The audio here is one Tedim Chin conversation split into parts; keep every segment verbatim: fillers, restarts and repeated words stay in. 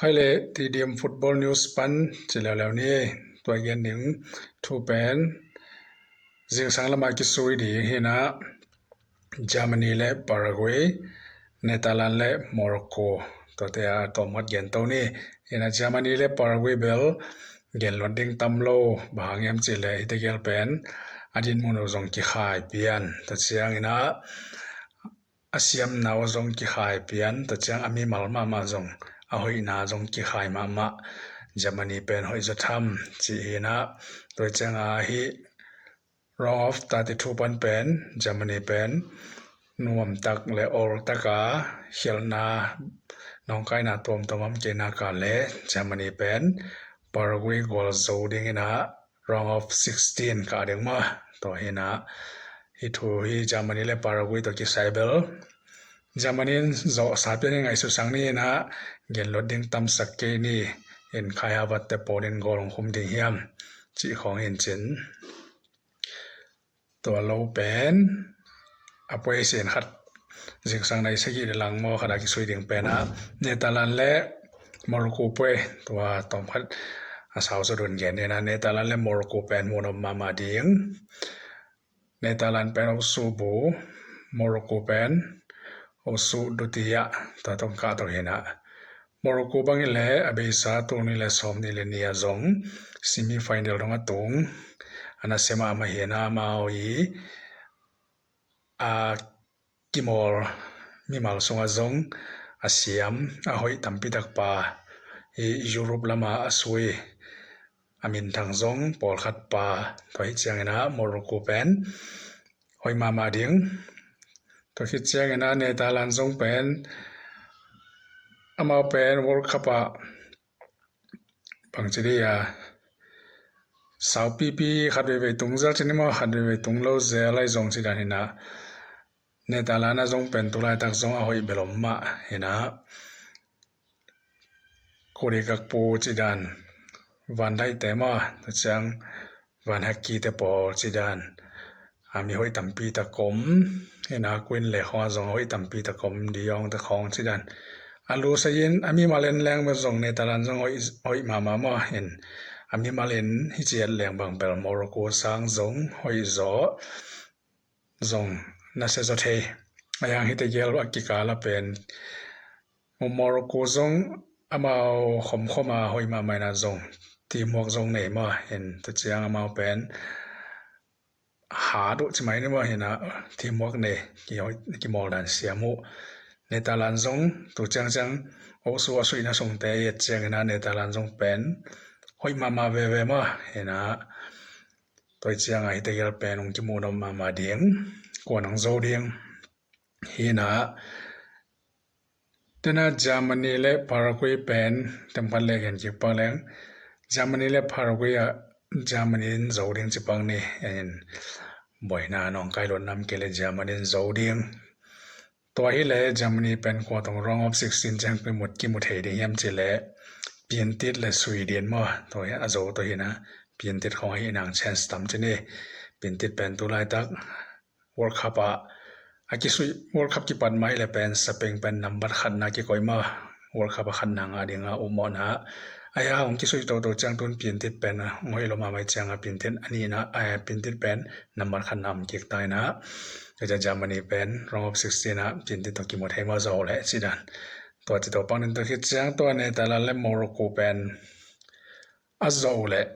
Khai le T D M Football News pan ci leuleu ni. Tua gen ding thu pen zingsang lamah kisui ding hi na, Germany le Paraguay, Netherlands le Morocco, tuate a tawm khat gen to ni. Hi na, Germany le Paraguay bel gen luat ding tam lo, bang hang hiam cih leh hihte gel pen a dinmun uh zong kikhai pian, tua ciangin ah a siamna uh zong kikhai pian, tua ciang a mimal mahmah zong, a hoihna zong kikhai mahmah. Germany pen hoih zaw tham cih hi na, tua ciang a hih round of thirty-two pan pen Germany pen nuamtak le oltak a khialhna, nawngkaina tuamtuam om kei nak leh Germany pen Paraguay gual zo dingin ah round of sixteen kah ding maw. Tua hi na, hih thu hi Germany le Paraguay tawh kisai bel Germany in zawhsa pian hi, ngaihsut sang ni hi na, gen luat ding tamsak kei ni. In Kai Havertz te pawl in goal hong khum ding hiam cih khawng in cin. Tua lo pen a puaisin khat, zingsang nai sagih le lang maw, khat a kisui ding pen ah Netherlands le Morocco puai, tua tawm khat a sau zaw dun gen ni na, Netherlands le Morocco pen mu nop mahmah ding. Netherlands pen osu bu, Morocco pen osu dutia, tua tawh kah to hi na. Morocco bang hi leh a beisa tul nih le sawm nih le nih ah zong semi final dong a tung a, nasia mahmah hi na, amau i a kimawl mimal sungah zong a siam, a hoih tampi tak pa, i Europe lamah a sui, a minthang zong pawlkhat pa, tua hi ciangin ah Morocco pen hoih mahmah ding. Tua khit ciangin ah Netherlands zong pen, amau pen World Cup ah bangci dih a, saupipi khat veivei tung zel cin i maw, khat veivei tung lo zel ahi zong ci dan hi na, Netherlands a zong pen tu laitak zong a hoih bel om mah hi na, Cody Gakpo ci dan, Van Dijk te maw, tua ciang Van Hecke te pawl ci dan, a mi hoih tampi tak om hi na, Quinn le khawng a zong a hoih tampi tak om, De Jong te khawng ci dan. A lu sa in a mimal en leng bel zong Netherlands zong hoih, hoih mahmah maw, in a mimal in hi ciat leng bang bel Morocco sang zong hoih zaw, zong nasia zaw thei. A yang hihte gel a kikal a pen Morocco zong amau khomkhom a hoih mahmah in ah zong teamwork zong nei maw, in tua ciang amau pen hat uh ci mai ni maw, hi na, teamwork nei, ki, kimawl dan siam uh. Netherlands zong tu ciangciang osu a suihna sungte i et ciangin ah Netherlands zong pen hoih mahmah veve maw, hi na, tua ciang a hihte gel pen hong kimu nop mahmah ding, kua nang zo ding. Hi na, tena Germany le Paraguay pen tempat le gen kik pak leng, Germany le Paraguay ah Germany in zo ding ci pak ni, in buaina nawngkai luat nam kei le Germany in zo ding. Tua hi le Germany pen kua tawh round of sixteen ciang kimu, kimu thei ding hiam cih leh Piantit le Sweden maw, tua hi a zo tua hi na, Piantit khawng hi nang chance tam ci ni. Piantit pen tu laitak World Cup ah a kisui, World Cup kipat mai le pen Spain pen nambat khatna kikoih maw, World Cup a khatna ngah ding a upmawhna. A ya hong kisui toto ciang tun Piantit pen a ngoi lo mahmah ciang a Piantit a nihna, a Piantit pen nambat khatna om kik ta hi na. Tua ciang Germany pen round of sixteen ah Piantit tawh kimu thei maw, zo leh ci dan. Tua ci to pang nin tua khit ciang tua Netherlands le Morocco pen a zo leh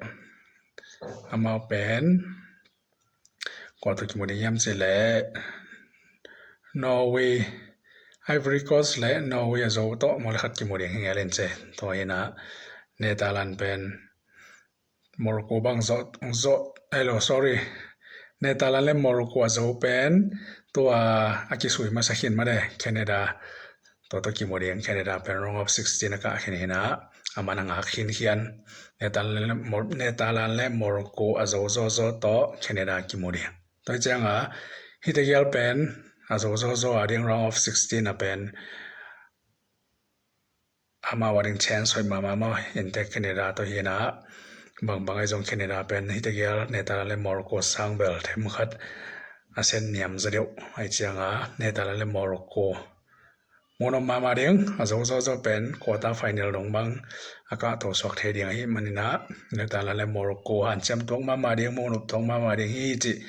amau pen kua tawh kimu ding hiam cih leh Norway, Ivory Coast le Norway a zo tawh maw le khat kimu ding hi ngel in ci. Tua hi na, Netherlands pen Morocco bang zo, zo, hello, sorry, Netherlands le Morocco a zo pen tua a kisui masa khin mah de, Canada. Tua tawh kimu ding, Canada pen round of sixteen a kah khin hi na, a man a ngak khinkhian. Netherlands le Mor-, Netherlands le Morocco a zo zawzaw tawh Canada kimu ding. Tua ciang a hihte gel pen a zo zawzaw a ding round of sixteen a pen amau a ding chance hoih mahmah maw, in te Canada tawh hi na, bangbang ahi zong Canada pen hihte gel Netherlands le Morocco sang bel them khat a sen niam zaw deuh ahi ciang a Netherlands le Morocco Muhnop mahmah ding, a zo zawzaw pen quarter final dong bang a kah to suak thei ding ahih manin ah, Netherlands le Morocco hanciam tuak mahmah ding, muhnop tuak mahmah ding hi cih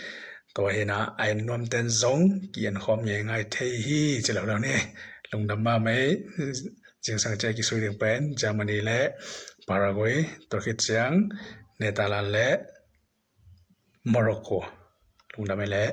tua hi in ah, a en nuamten zong ki-en khawm ngeingai thei hi ci lo lo ni. Lungdam mahmah ei. Zingsang ciang kisui ding pen Germany le Paraguay, tua khit ciang Netherlands le Morocco. Lungdam ei le.